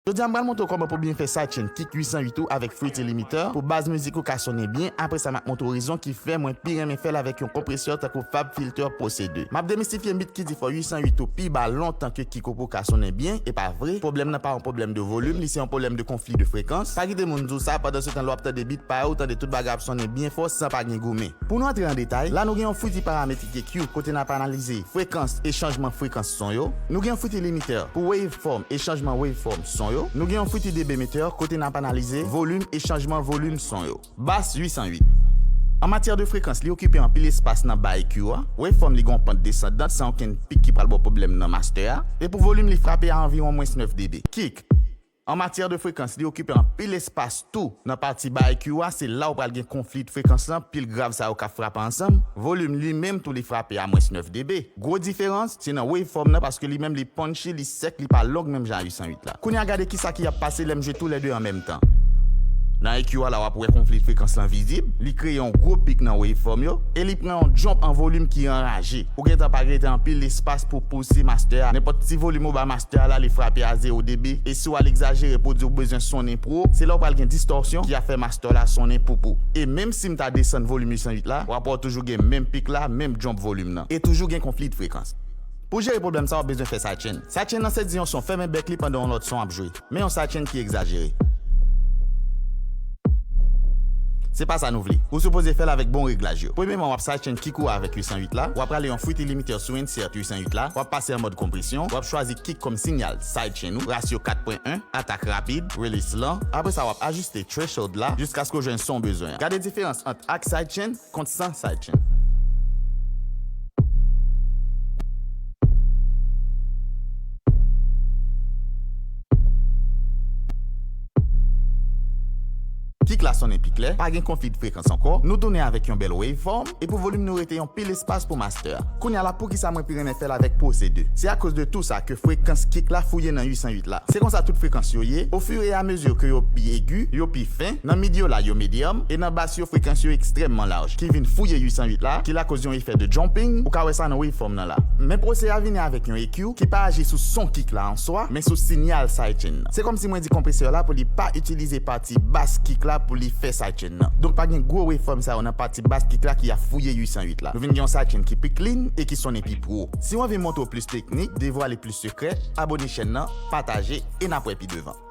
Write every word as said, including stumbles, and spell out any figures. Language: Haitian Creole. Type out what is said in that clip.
Jodi a, m pral montre w kòman pou byen fè sidechain kick uit san uit ou avèk Fruity Limiter pou baz mizik ou ka sonnen byen. Apre sa, m ap montre w rezon ki fè mwen pi renmen fè l avèk yon konpresè tankou Fab Filter Pro C de. M ap demistifiye mit ki di fò uit san uit ou pi ba lontan ke kick ou pou ka sonnen byen. E pa vre, pwoblèm nan pa yon pwoblèm de volim, li se yon pwoblèm de konfli de frekans. Pa kite moun di w sa, pandan se tan lè w ap tande bit pa yo, ou tande tout bagay ap sonnen byen fò san pa gen goumen. Pou nou antre an detay, la nou gen yon Fruity Parametric E Q kote n ap analize frekans e chanjman frekans son yo. Nou gen yon Fruity Limiter pou waveform e chanjman waveform son yo. Nou gen yon Fruity D B Meter kote n ap analize volim e chanjman volim son yo. Bass uit san uit. An matyè de frekans, li okipe anpil espas nan ba E Q a. Waveform li gen yon pant desandant san okenn pik ki pral ba w pwoblèm nan master a. E pou volim, li frape a anviwon mwens nèf dB. Kick. An matyè de frekans, li okipe anpil espas tou nan pati ba E Q a, se la w pral gen konfli de frekans lan, pil grav sa yo k ap frape ansanm. Volim li menm tou li frape a mwens nèf dB. Gwo diferans, se nan waveform nan, paske li menm li punchy, li sèk, li pa long menm jan a uit san uit la. Kounye a gade kisa ki ap pase lè m jwe toulède an menm tan. Nan E Q a la w ap wè konfli de frekans lan vizib, li kreye yon gwo pik nan waveform yo, e li pran yon jump an volim ki anraje. Ou gentan pa rete anpil espas pou pouse master a. Nenpòt ti volim ou ba master a la, li frape a zewo dB, e si w al egzajere pou di w bezwen sonnen pwo, se la w pral gen distòsyon ki ap fè master la sonnen poupou. E menm si m ta desann volim uit san uit la, w ap wè w toujou gen menm pik la, menm jump volim nan. E toujou gen konfli de frekans. Pou jere pwoblèm sa, w ap bezwen fè sidechain. Sidechain nan se di yon son fèmen bèk li pandan yon lòt son ap jwe. Men yon sidechain ki egzajere. Se pa sa nou vle. Ou sipoze fè l avèk bon reglaj yo. Premyèman, w ap sidechain kick ou a avèk uit san uit la. W ap rale yon Fruity Limiter sou insert uit san uit la. W ap pase an mòd konpresyon. W ap chwazi kick kòm sinyal sidechain ou. Ratio kat pwen en, atak rapid, release lan. Apre sa, w ap ajiste threshold la jiskaske w jwenn son w bezwen an. Gade diferans ant ak sidechain kont san sidechain. Kick la sonnen pi klè, pa gen konfli de frekans ankò, nou tounen avèk yon bèl waveform, e pou volim nou rete yon pil espas pou master a. Kounye a la, poukisa mwen pi renmen fè l avèk Pro C de? Se akoz de tou sa ke frekans kick la fouye nan uit san uit la. Se konsa tout frekans yo ye, ofireamezi ke yo pi egi, yo pi fen, nan mid yo la yo medium, e nan bas yo frekans yo ekstrèmman laj, ki vin fouye uit san uit la, ki lakoz yon efè de jumping, ou ka wè sa nan waveform nan la. Men Pro C a vini avèk yon E Q ki pa aji sou son kick la an swa, men sou sinyal sidechain nan. Se kòmsi mwen di konpresè la pou li pa itilize pati bas kick la pou li fè sidechain nan. Donk pa gen gwo waveform sa yo nan pati bas kick la ki ap fouye uit san uit la. Nou vin gen yon sidechain ki pi clean e ki sonnen pi pwo. Si w anvi montre w plis teknik, devwale plis sekrè, abone chèn nan, pataje e n ap wè pi devan.